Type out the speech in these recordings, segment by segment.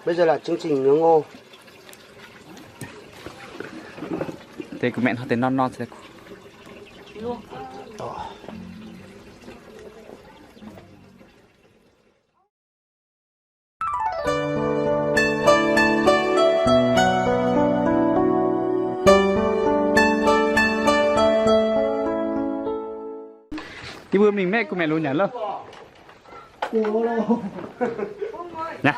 Bây giờ là chương trình nướng ngô. Deix gu'maeqc hnoi deix norm-norm se. Yie mbuo mingh maeqv gu'maeqc lunx nyanc loh. Naaiv.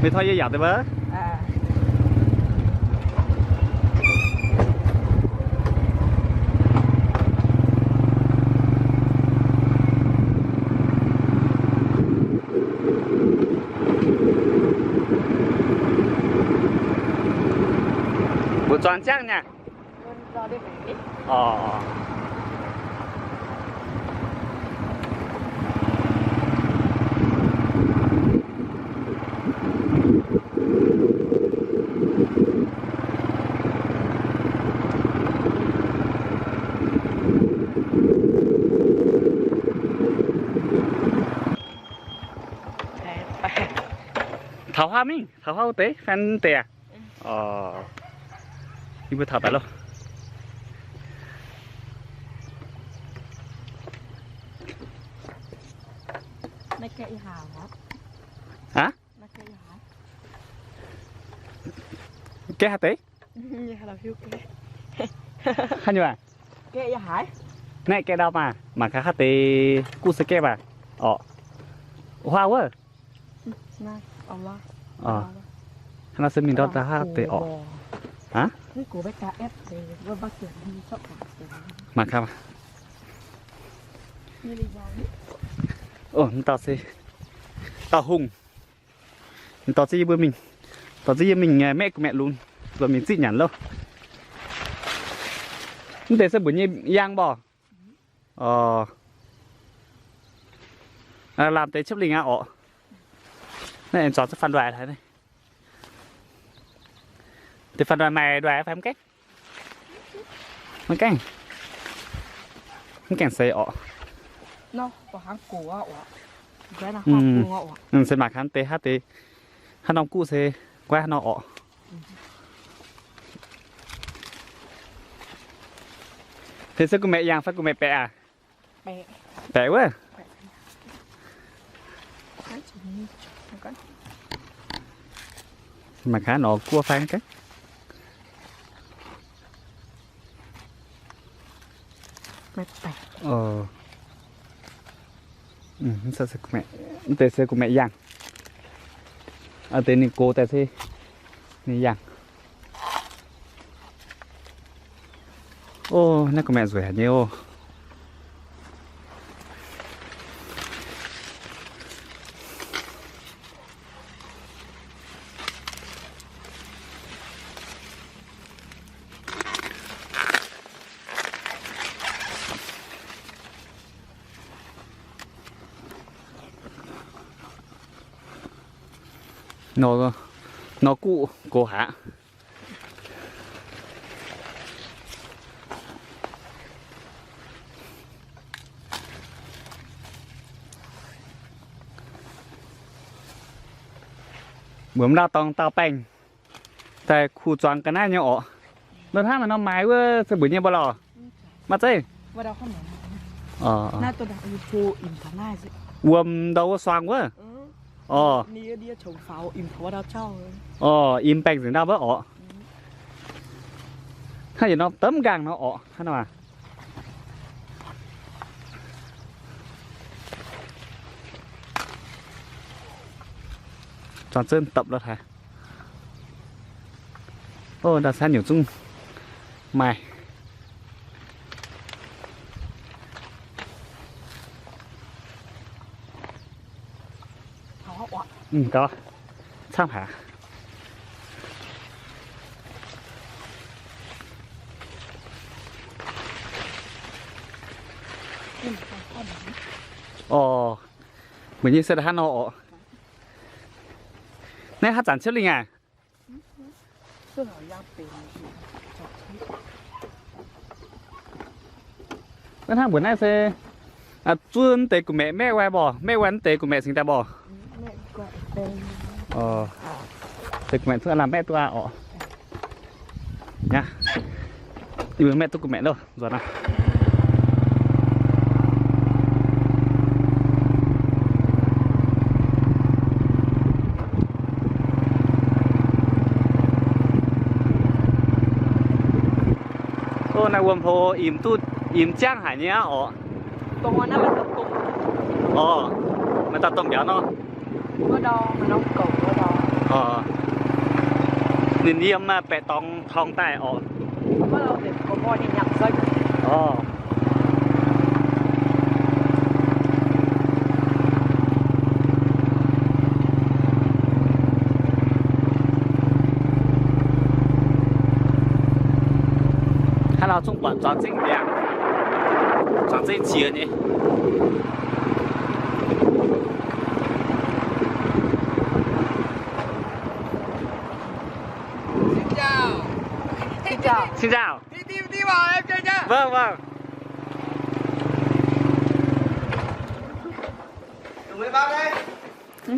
Meih tor yie yaac deix wuov. Mbuo zuangx jangv nyei. Taux huaav mingh, taux huaav wuov deix, fan deix aqv. Yie mbuo taux daaih loh. Aqv? Gaeqv haaix deix? Haaix nyungc aac? Naaiv gaeqv ndau maah, mangc gaax haaix deix guv se gaeqv maah. Orqc, huaav wuov. Hnangv naaiv se mingh ndau daaih haaix deix orqc. Aqv? Mangc gaax. Orqc, dauh se, dauh hungh. Dorh ziex yie mbuo mingh, dorh ziex yie mingh maeqv gu'maeqc lunx, mbuo mingh ziqv nyanc loh. Mv deix se mbuo nyei yaangh mborqc. Orqc, lamh deix ciepv lingh aqv orqc. Naaiv aengx zuangx ziex faanh ndoih haic. Deix faanh ndoih maaih ndoih fai mv gaengh? Mv gaengh, mv gaengh seix orqc. Se mangc gaax deix haaix deix, haaix norm guv se guaiv haaix norm orqc. Deix se gu'maeqc yaangh fai gu'maeqc baeqc aac? Baeqc wuov. Mangc gaax nor guov fai mv gaengh. Mv deix se gu'maeqc yaangh. Deix ninh gox daaih se ninh yaangh. Ov, naaiv gu'maeqc nzueic haic nyei ov. Nor, nor guv gox haic. Mbuo mv lauh dorngx dauh baengh daaih kuh zuangx ga'naaiv nyei orqc. Loz-hnamv maaih norm maaiz wuov se mbuox nyei mbuo lorqc. Maiv zeiz. Wuom ndau wuov suang wuov. Orqc. Orqc, im baengh nzengc ndau wuov orqc. Hnangv yietc norm deix mv nqaangh nor orqc, hnangv nor aac. Zuangx zunv dopc lorqc haic. Ov, ndau-saanv nyungc zungv maaih. Camv haic. Orqc, mbuo nyei se hnangv nor orqc. Naaiv haaix zanc ciepv lingh aac? Naaiv hnangv mbuox naaiv se Zuov naaiv deix gu'maeqc maeqv waai mborqc, maeqv waai naaiv deix gu'maeqc cingx daaih mborqc. Deix gu'maeqc cuotv lamh maeqv duqv aqv orqc. Yie mbuo maeqv duqv gu'maeqc loh nzuonx aqv. Naaiv wuom hlo imx duqv, imx jangv haic nyei aqv orqc. Orqc, maaih dauh dongh mbiauz nor. Ninh yiem baeqc dorngx torngx daaih orqc. Orqc. Hnangv nor zungv buatc zuangx zengv ndiangx, zuangx zengv qiex nyei. Xin chào. Vâng, vâng.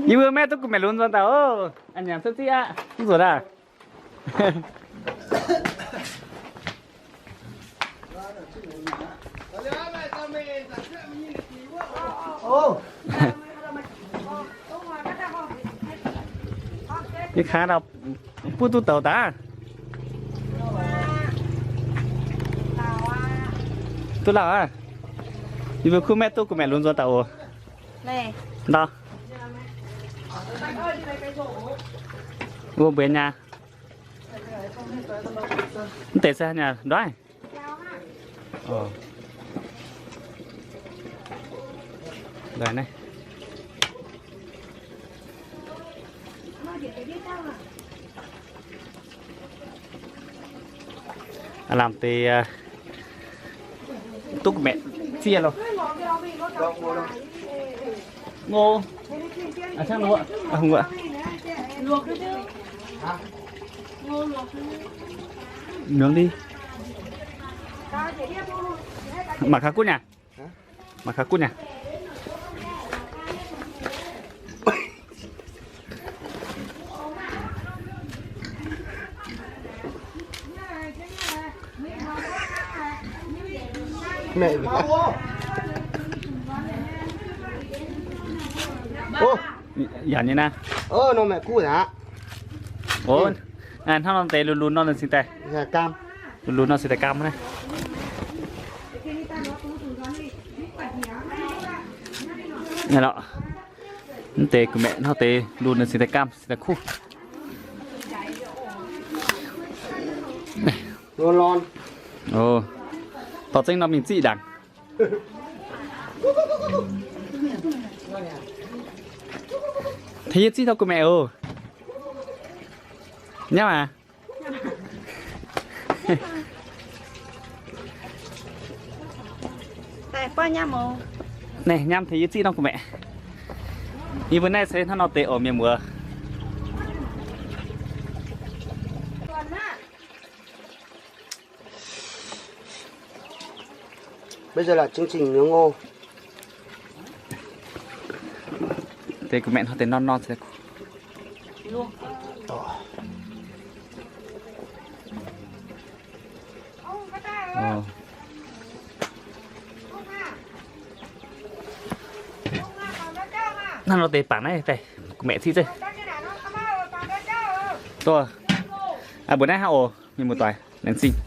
Yie mbuo maeqv duqv gu'maeqc lunx nzuonx daaih oc. A'nyanc cuotv ziqv aqv. Mv zuqc aqv. Yie kangx dauh butv duqv douz daaih. Duqv lauh aqv. Yie mbuo kuv maeqv duqv gu'maeqc lunx nzuonx daaih oc. Ndau. Wuov mbuo nyaah. Mv deix se nyaah ndoiv. Ndoiv naaiv. Aav lamh deix duqv gu'maeqc zieqv loh. Ngô. Nướng đi. Mangc gaax gunv nhỉ? Mangc gaax gunv nhỉ? Mẹ. Ô. Yaac nyei naaiv. Ơ, nor mẹ kuv aqv. Hnangv nor deix lunx lunx nor ninh cingx daaih. Lunx lunx nor cingx daaih gaam naaiv. Naaiv lorqc. Mv deix gu'maeqc hnangv deix lunx ninh cingx daaih gaam, cingx daaih kuv. Dorh zengv nor mingh ziqv ndaangc. Tengx yie ziqv taux gu'maeqc oc. Nyaam aac. Naaiv nyaam tengx yie ziqv norm gu'maeqc. Yie mbuo naaiv se hnangv nor deix oc mienh muoz. Deix gu'maeqc hnangv deix norm norm se. Hnangv nor deix bangc naaiv daaih gu'maeqc ziqv zeiv. Mbuo naaiv hnangv oc, mienh muoz-doic laengz zingh.